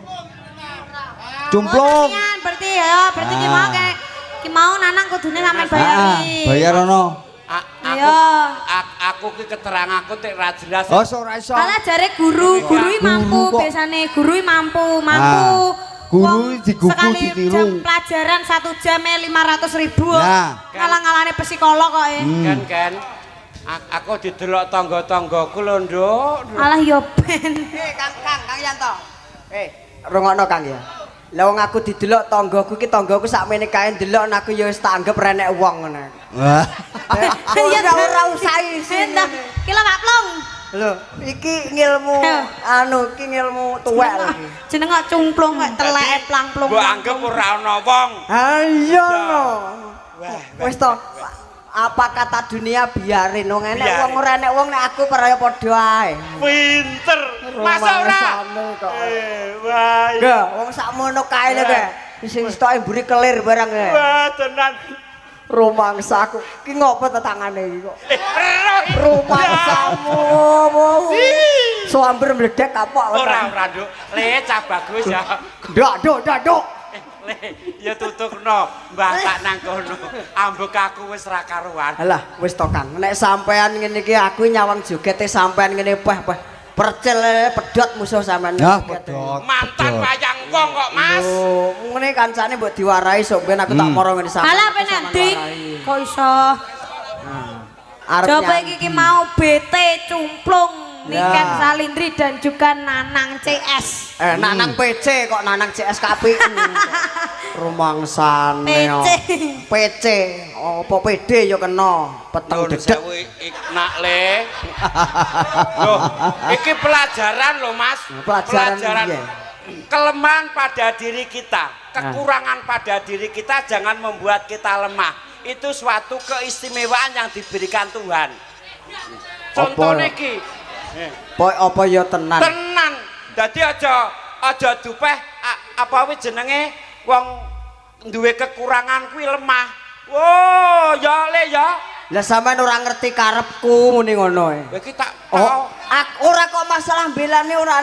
Cumplung. Oh, berarti ya, berarti ki mau kayak ki mau nanang kudune sampean bayari. Bayar ono. Aku ki keterang aku tek ra jelas. Oh, ora iso. Malah jare guru, guru i mampu biasane, guru i mampu, mampu. Guru digugu sekali ditiru. Jam pelajaran 1 jam 500.000. Nah. Ngalang-ngalane psikolog kok e. Kan kan. Aku didelok tangga-tanggaku lho, Nduk. Alah yo ben. Kang Kang Kang Yanto. Rungokno Kang ya. Lah wong aku didelok tanggaku iki tanggaku sakmene kae ndelok aku ya wis tak anggep renek wong ngono. Wah. Ya ora usah isin. Ki lho Pak Plung. Lho, iki ngilmu anu iki ngilmu tuwek lho iki. Jeneng kok cumplung kok teleke plang-plung. Mbok anggep ora ana wong. Ha iya no. Wis to. Apa kata dunia biarin wong enek wong ora enek wong nek aku peraya padha ae. Pinter. Masa ora? Wah. Enggak, wong sakmono kae lho kae. Sing sitoke mburi kelir barang kae. Wah, tenan. Rumangsa aku. Ki ngopo ta tangane iki kok? Rumangsamu. Suamber mledek kapok. Ora, ora, Nduk. Le cah bagus ya. Nduk, nduk, nduk, nduk. Le, ya tutukno, Mbah tak nang kono. Ambek aku wis ra karuan. Alah, wis to Kang. Nek sampean ngene iki aku nyawang jogete sampean ngene peh peh. Percil pedhot musuh sampean. Ya, pedhot. Mantan wayang wong kok, Mas. Lho, ngene kancane mbok diwarahi sok ben aku tak moro ngene sampean. Alah penendi kok iso. Nah, coba iki mau BT cumplung Niken Salindri dan juga Nanang CS. Nanang PC kok Nanang CS KPU. Rumangsane. PC. PC. Apa PD ya kena peteng dedek. Nak le. Loh, iki pelajaran lho Mas. Pelajaran. Kelemahan pada diri kita, kekurangan pada diri kita jangan membuat kita lemah. Itu suatu keistimewaan yang diberikan Tuhan. Contohnya iki. Apa ya tenan? Tenan. Dadi aja dupeh apa kuwi jenenge wong duwe kekurangan kuwi lemah. Wo, ya le ya. Lah sampean ora ngerti karepku muni ngono e. Kowe iki tak oh, ora kok masalah belane ora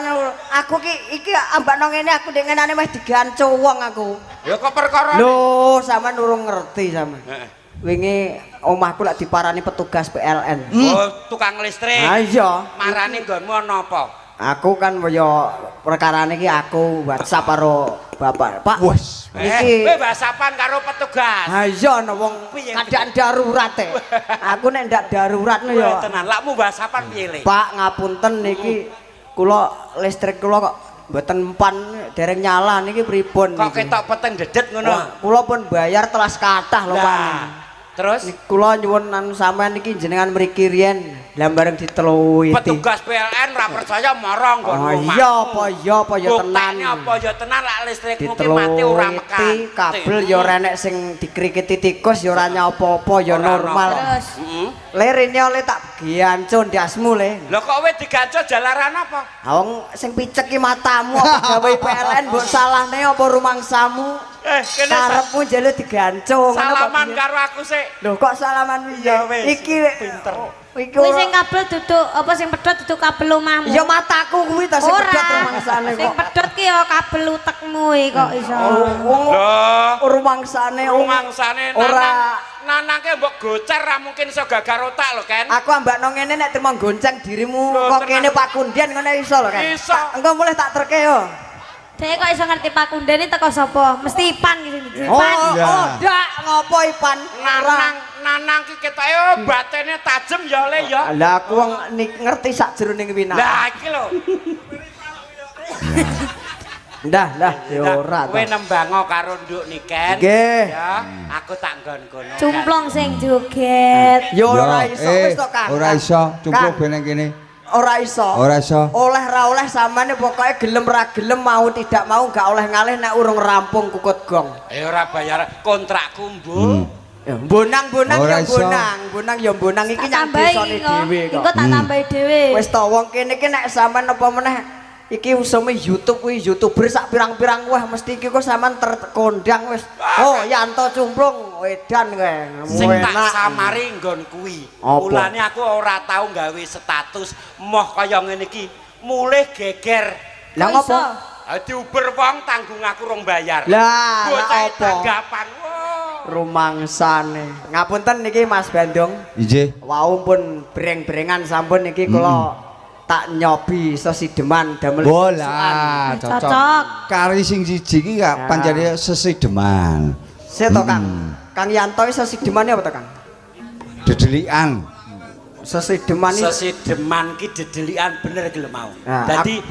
aku ki iki ambak nang ngene aku ndek ngenane meh diganco wong aku. Ya kok perkara. Lho, sampean urung ngerti sampean. Heeh. Wingi omahku lak diparani petugas PLN. Oh, tukang listrik. Ha iya. Marani nggonmu ana apa? Aku kan ya perkarane iki aku WhatsApp karo bapak. Pak, wes. Iki kowe WhatsAppan karo petugas. Ha iya ana wong keadaan darurat e. Aku nek ndak darurat no ya. Tenan, lakmu WhatsAppan piye le? Pak, ngapunten niki kula listrik kula kok mboten empan dereng nyala niki pripun niki? Kok ketok peteng dedet ngono. Kula pun bayar telas kathah lho, Pak. Terus kula nyuwun anu sampean niki jenengan mriki riyen lah bareng diteluwiti. Petugas PLN ora percaya mara nggon omah. Iya apa ya apa ya tenan. Buktene apa ya tenan lak listrikmu ki mati ora mekan. Kabel ya ora enek sing dikrikiti tikus ya ora nyapa-apa ya normal. Terus heeh. Le rene oleh tak gianco ndasmu le. Lho kok kowe diganco jalaran apa? Ha wong sing picek ki matamu apa gawe PLN mbok salahne apa rumangsamu? Kene karepmu njaluk diganco ngono kok. Salaman karo aku sik. Lho kok salaman piye? Iki pinter. Iki kuwi sing kabel duduk apa sing pedhot duduk kabel omahmu. Ya mataku kuwi ta sing pedhot rumangsane kok. Sing pedhot ki ya kabel utekmu iki kok iso. Lho, rumangsane rumangsane ora nanangke mbok gocer ra mungkin iso gagar otak lho Ken. Aku ambakno ngene nek trimo gonceng dirimu kok kene Pak Kunden ngono iso lho Ken. Engko mulih tak terke yo. Dhek kok iso ngerti Pak Kunden iki teko sapa? Mesti Ipan iki sing Ipan. Oh, ndak ngopo Ipan? Nanang, nanang ki ketoke batene tajem ya le ya. Lah aku wong ngerti sak jroning winah. Lah iki lho. Ndah, lah ya ora. Kowe nembango karo nduk Niken. Nggih. Ya, aku tak nggon kono. Cumplung sing joget. Ya ora iso wis to Kang. Ora iso, cumplung ben nang kene. Ora iso. Ora iso. Oleh ra oleh samane pokoke gelem ra gelem mau tidak mau gak oleh ngalih nek urung rampung kukut gong. Ora bayar kontrakku, Mbok. Ya bonang-bonang ya bonang, bonang ya bonang iki nyang desane dhewe kok. Engko tak tambahi dhewe. Wis to wong kene iki nek sampean apa meneh iki usume YouTube kuwi YouTuber sak pirang-pirang wah mesti iki kok sampean terkondang wis. Oh, Yanto Cumplung edan kowe. Sing tak samari nggon kuwi. Mulane aku ora tau gawe status moh kaya ngene iki. Mulih geger. Lah ngopo? Diuber wong tanggung aku rong bayar. Lah, bocah tanggapan. Rumangsane. Ngapunten niki Mas Bandung. Nggih. Wau pun breng-brengan sampun niki kula tak nyobi sesideman damel. Bola, cocok. Kari sing siji iki pancene sesideman. Sik to Kang. Kang Yanto sesideman apa to Kang? Dedelikan. Sesideman iki sesideman ki dedelikan bener iki lho mau. Dadi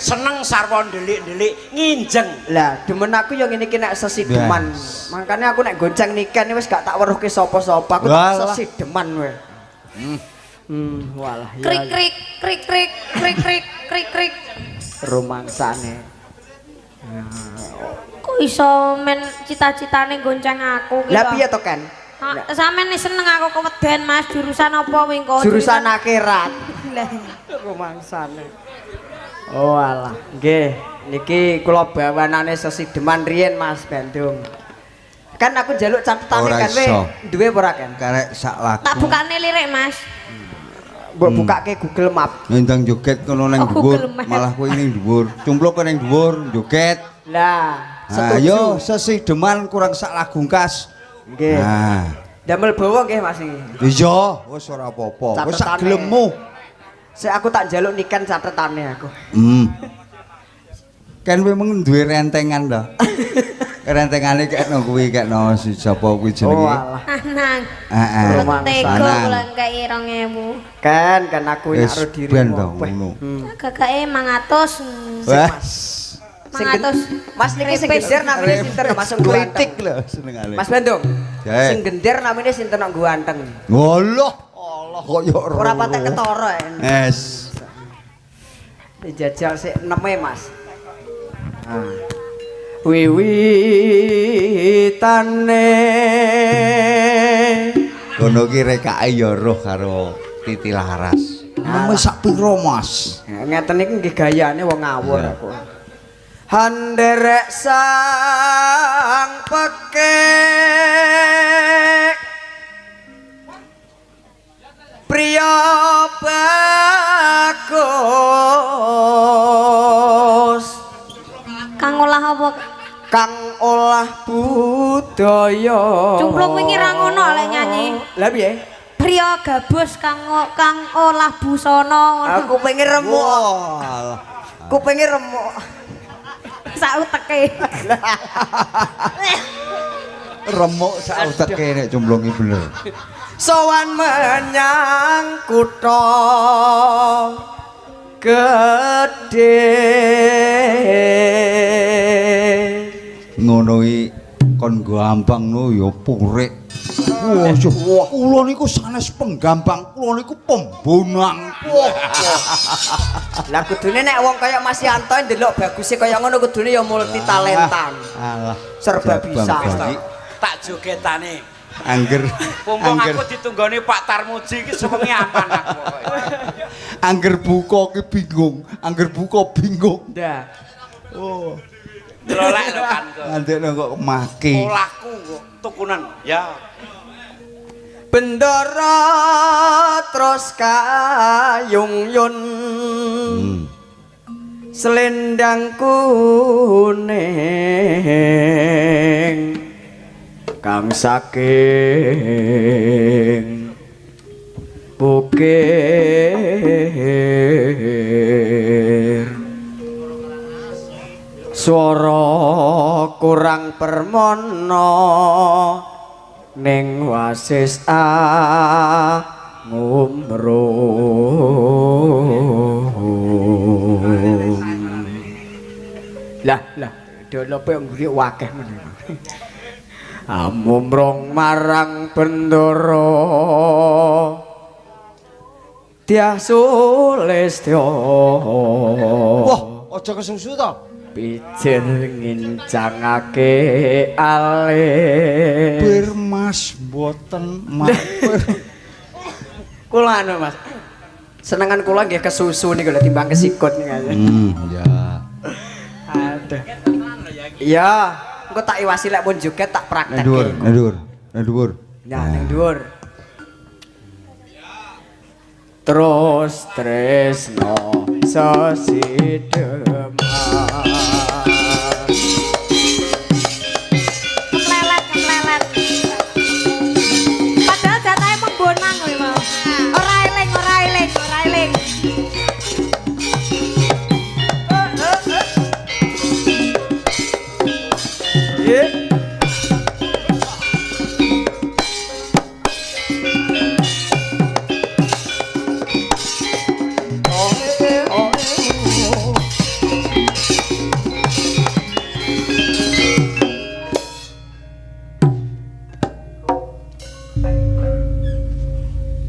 seneng sarwa ndelik-ndelik nginjeng. Lah demen aku ya ngene iki nek sesideman. Makane aku nek gonceng Niken wis gak tak weruhke sapa-sapa, aku tak sesideman kowe. Walah ya. Krik krik krik krik krik krik krik krik. Rumangsane. Kok iso men cita-citane gonceng aku ki. Lah piye to Ken? Sampeyan seneng aku keweden Mas, jurusan apa wingko? Jurusan akhirat. Rumangsane. Oh alah, nggih. Niki kula bawanane sesideman riyen Mas Bandung. Kan aku njaluk catetane kan we duwe apa ora Ken? Karek sak lagu. Tak bukane lirik Mas. Mbok bukake Google Map. Ndang joget kono nang dhuwur, malah kowe ning dhuwur. Cumpluk kowe ning dhuwur joget. Lah, Setuju. Ayo sesideman kurang sak lagu kas. Nggih. Nah. Damel bawa nggih Mas iki. Iya, wis ora apa-apa. Wis sak gelemmu. Sik aku tak njaluk niken catetane aku. Kan kowe mung duwe rentengan to. Rentengane kekno kuwi kekno si sapa kuwi jenenge. Oh alah. Anang. Heeh. Tega kula ngkai 2000. Kan kan aku Wis karo dirimu. ben to ngono. Gagake 500. Wes. 500. Mas niki sing gender namine sinten Mas Kritik lho senengane. Mas Bandung. Jae. Sing gender namine sinten kok ganteng. Walah, Allah kok yo Ora patek ketara. Es. Dijajal sik neme Mas. Ah. Wiwitane kono ki rekake ya roh karo Titi Laras. Neme sak pira Mas? Ngeten iki nggih gayane wong ngawur aku. Handerek sang pekek priya bagus kang olah apa? Kang olah budaya. Cumplung wingi ra ngono lek nyanyi. Lah piye? Priya gabus kang olah busana ngono. Aku pengen remuk. Aku pengen remuk. Sak uteke. Remuk sak uteke nek cumplungi bener. Sowan menyang kutha gedhe. Ngono iki kon gambang no ya purik. Wah, kula niku sanes penggambang, kula niku pembonang. Lah kudune nek wong kaya Mas Yanto ndelok baguse kaya ngono kudune ya multi talenta. Alah, serba bisa. Tak jogetane. Angger pumpung aku ditunggoni Pak Tarmuji iki sewengi aman aku pokoke. Angger buka ki bingung, angger buka bingung. Ndah. Oh. Delolek lho kan kok. Ngandekno kok maki. Olahku kok tukunan. Ya. Bendara terus kayung yun. Selendang kuning kang saking bukir swara kurang permono ning wasis ngumrum. Lah lah dolope ngguri akeh men. Amumrung marang bendara Dyah Sulistya. Wah, aja kesusu to. Pijer ngincangake alis. Bir Mas mboten mampir. Kula anu Mas. Senengan kula nggih kesusu niku lho timbang kesikut niku. Ya. Aduh. Iya, engko tak iwasi lek pun joget tak praktekke. Nang dhuwur, nang dhuwur. Ya, nang dhuwur. Terus tresno sesideman. Keplelet, keplelet. Padahal jatahe membonang kowe mau. Ora eling, ora eling, ora eling.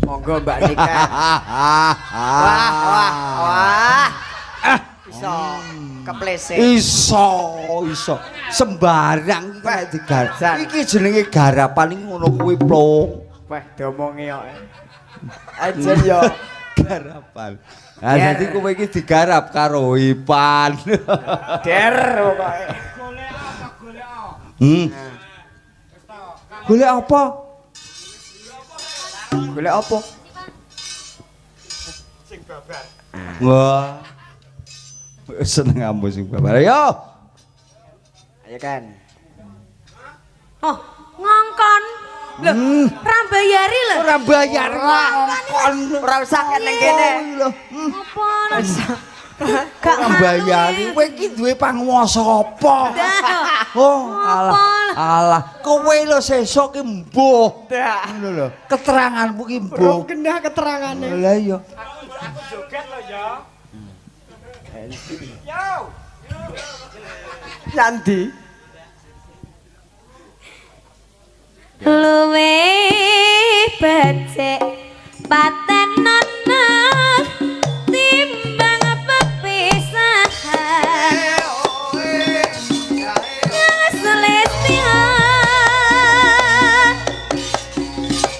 Monggo Mbak Nika. Wah, wah, wah. Iso kepleset. Iso, iso. Sembarang iki digarap. Iki jenenge garapan iki ngono kuwi, Plong. Wah, diomongi kok. Aja yo garapan. Nah, dadi kowe iki digarap karo Ipan. Der pokoke. Golek apa golek? Golek apa? Golek apa? Sing babar. Wah. Seneng ambo sing babar. Ayo. Ayo kan. Oh, ngongkon. Lho, ora mbayari lho. Ora bayar ngongkon. Ora usah ning kene. Apa? Gak mbayari. Kowe iki duwe panguwasa apa? Oh, alah. Alah, kowe lho sesuk ki mbuh. Ngono lho. Keteranganmu ki mbuh. Belum genah keterangane. Lah iya. Aku joget lho ya. Yo. Nanti luwe becik paten ana timbang pepisahan ngeselestia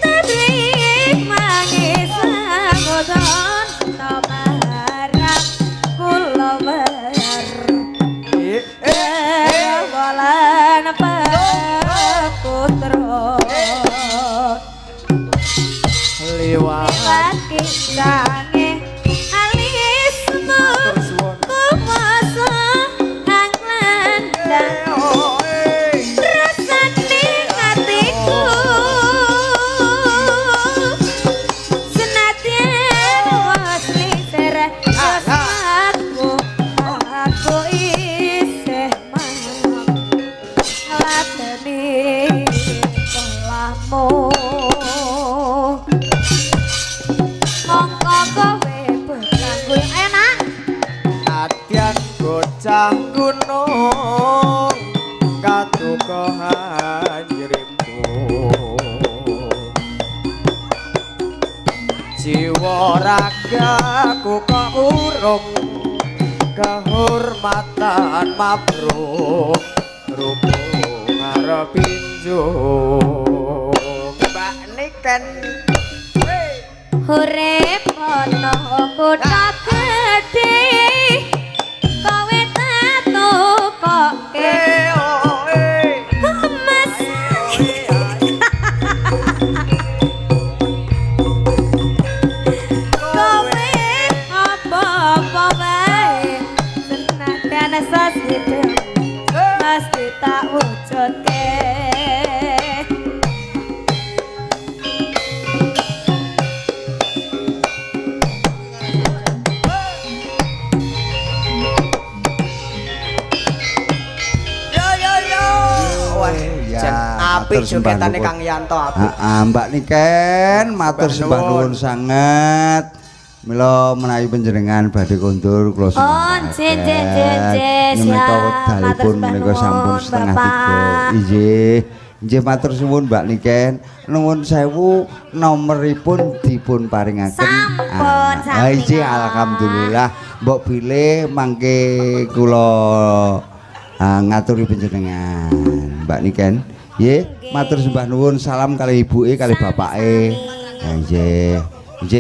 tadi mangis samudon tomarang kula wer walan putra liwat kange alismu kuwasa kang landang rasane atiku senadyan wis liser aku aku isih manut ngladeni polahmu. Mongko kowe berlaku enak nadyan bocah gunung katukohan nyrimpu jiwa ragaku kok urung kehormatan mabrur rupa ngarep pinjung Mbak Niken. Urip ana kutha gedhe kowe tatukoke Mas kowe apa-apa wae senadyan sesidhem mesti tak wujudke. Apik jogetane Kang Yanto apik. Heeh, Mbak Niken matur sembah nuwun sanget. Mila menawi panjenengan badhe kondur kula suwun. Oh, nggih nggih nggih. Menika wekdalipun menika sampun 2:30. Inggih. Nggih matur suwun Mbak Niken. Nuwun sewu nomeripun dipun paringaken. Sampun sami. Inggih alhamdulillah. Mbok bilih mangke kula ngaturi panjenengan Mbak Niken. Nggih, matur sembah nuwun, salam kali ibuke kali bapake. Nggih.